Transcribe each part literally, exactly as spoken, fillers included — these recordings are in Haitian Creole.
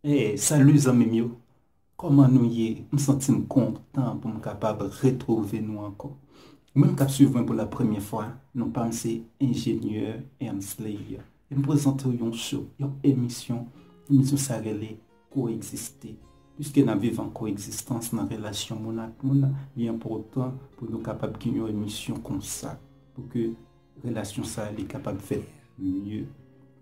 Hey, salut zanmi m yo. Kòman nou ye? M santi m kontan pou m kapab retwouve nou ankò. Ou menm k ap swiv mwen pou la premyè fwa, non pa m se Enjenyè Ernsley. E m prezante w yon show, yon emisyon. Emisyon sa rele Koegziste. Piske n ap viv an koegzistans nan relasyon moun ak moun, li enpòtan pou nou kapab gen yon emisyon konsa, pou ke relasyon sa a li kapab fèt mye,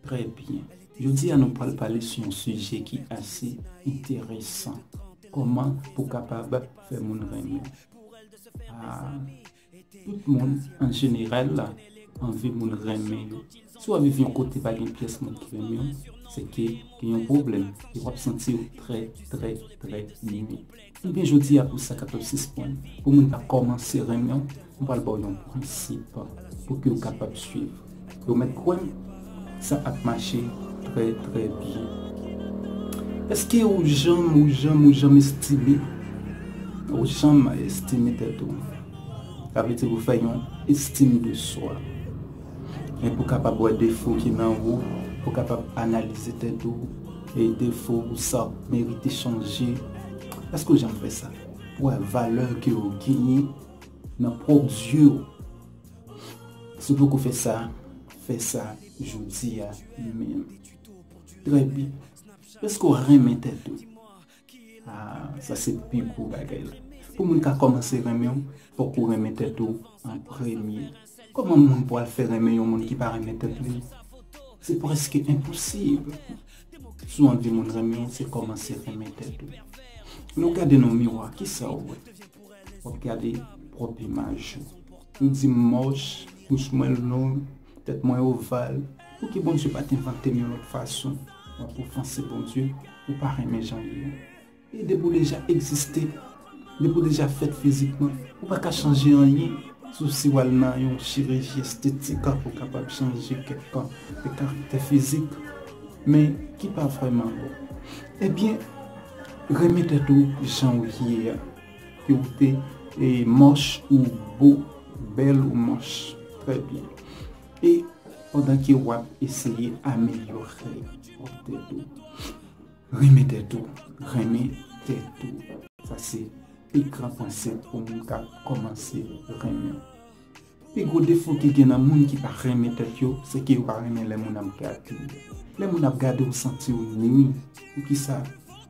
trè byen. Jodi a, nou pral pale sou yon sijè ki ase enteresan. Kòman pou kapab fè moun renmen w? Ah, tout moun, an jeneral, anvi moun renmen yo. Si w ap viv yon kote pa gen pyès moun ki renmen w, se ke gen yon pwoblèm e w ap santi w trè, trè, trè nwi. Ebyen, jodi a, pou sa k ap sispann, pou moun ta kòmanse renmen w, m pral ba w yon prensip pou ke w kapab swiv. Yo mèt kwè m, sa ap mache trè, trè byen. Èske ou janm, ou janm, ou janm estime, ou janm estime tèt ou? Sa vle di pou fè yon estime de soi. Men pou kapab wè defo ki nan ou, pou kapab analize tèt ou, e defo ou sa merite chanje. Èske w janm fè sa? Pou wè valè ke w genyen nan pwòp zye w. Si w poko fè sa, fè sa jodi a menm. Trè byen. Èske w renmen tèt ou? Ah, sa se pi gwo bagay la. Pou moun ka kòmanse renmen w, fòk ou renmen tèt ou an premye. Kòman moun pral fè renmen yon moun ki pa renmen tèt li? Se prèske enposib. Si w anvi moun renmen w, se kòmanse renmen tèt ou. Lè w gade nan miwa, kisa w wè? W ap gade pwòp imaj ou. Ou di m mòch, bouch mwen long, tèt mwen oval. Pouki Bondye pa t envante m yon lòt fason? W ap ofanse Bondye, ou pa renmen jan w ye. E depi w deja egziste, depi w deja fèt fizikman, ou pa ka chanje anyen. Sof si w al nan yon chiriji estetik pou w kapab chanje kèk, kèk karaktè fizik, men ki pa vrèman bon. Ebyen, renmen tèt ou jan w ye a. Ke w te, e, mòch ou bo, bèl ou mòch. Trè byen. E pandan ke w ap eseye amelyore pwòp tèt ou, renmen tèt ou, renmen tèt ou. Sa se pi gran prensip pou moun ka kòmanse renmen. Pi gwo defo ki gen nan moun ki pa renmen tèt yo, se ke yo pa renmen lè moun ap gade yo. Lè moun ap gade w, santi w nwi. Poukisa?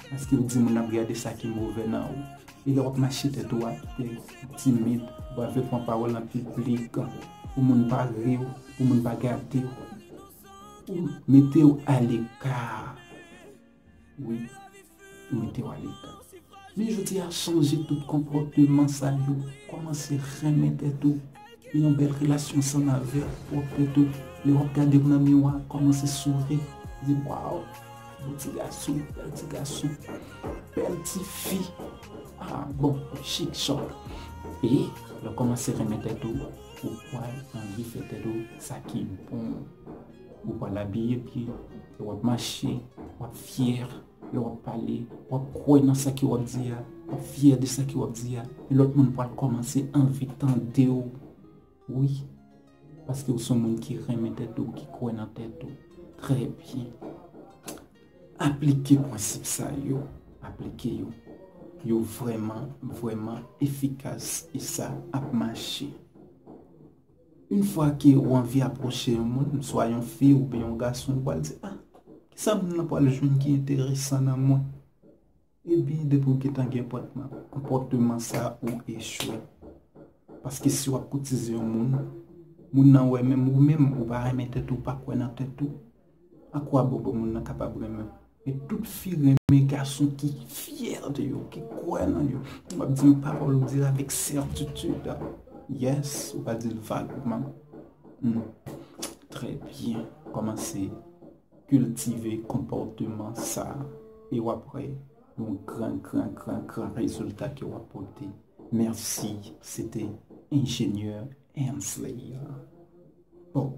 Paske w di moun ap gade sa ki move nan ou. E lè w ap mache tèt ou atè, timid, w pa vle pran pawòl an piblik, pou moun pa ri w, pou moun pa gade w. Ou mete w aleka. Wi, ou mete w aleka. Men jodi a, chanje tout konpòteman sa yo. Kòmanse renmen tèt ou. Gen yon bèl relasyon ansanm avèk pwòp tèt ou. Lè w ap gade w nan miwa, kòmanse souri. Di, "Waw, bon ti gason, bèl ti gason, bèl ti fi. Ah, bon, chik, chòk." E lè w kòmanse renmen tèt ou, ou pral anvi fè tèt ou sa ki bon. Ou pral abiye byen, lè w ap mache, w ap fyè, lè w ap pale, w ap kwè nan sa ke w ap di a, w ap fyè de sa ke w ap di a, e lòt moun pral kòmanse anvi tande w. Wi, paske w se yon moun ki renmen tèt ou, ki kwè nan tèt ou. Trè byen. Aplike prensip sa yo, aplike yo. Yo vrèman, vrèman efikas e sa ap mache. Yon fwa ke ou anvi apwoche yon moun, swa yon fi oubyen yon gason, ou pral di, "Ah, kisa moun nan pral jwenn ki enteresan nan mwen?" Epi, depi w gentan gen konpòtman, konpòteman sa, ou echwe. Paske si w ap koutize yon moun, moun nan wè menm ou menm, ou pa renmen tèt ou, ou pa kwè nan tèt ou, a kwa bon pou moun nan kapab renmen w? E tout fi renmen gason ki fyè de yo, ki kwè nan yo. M ap di yon pawòl, ou di l avèk sètitid. Yes, ou pa di l vagman. Hmm. Trè byen. Kòmanse kiltive konpòteman sa a. E w ap wè yon gran, gran, gran, gran rezilta ke w ap pote. Mèsi. Se te Enjenyè Hensley. Bon,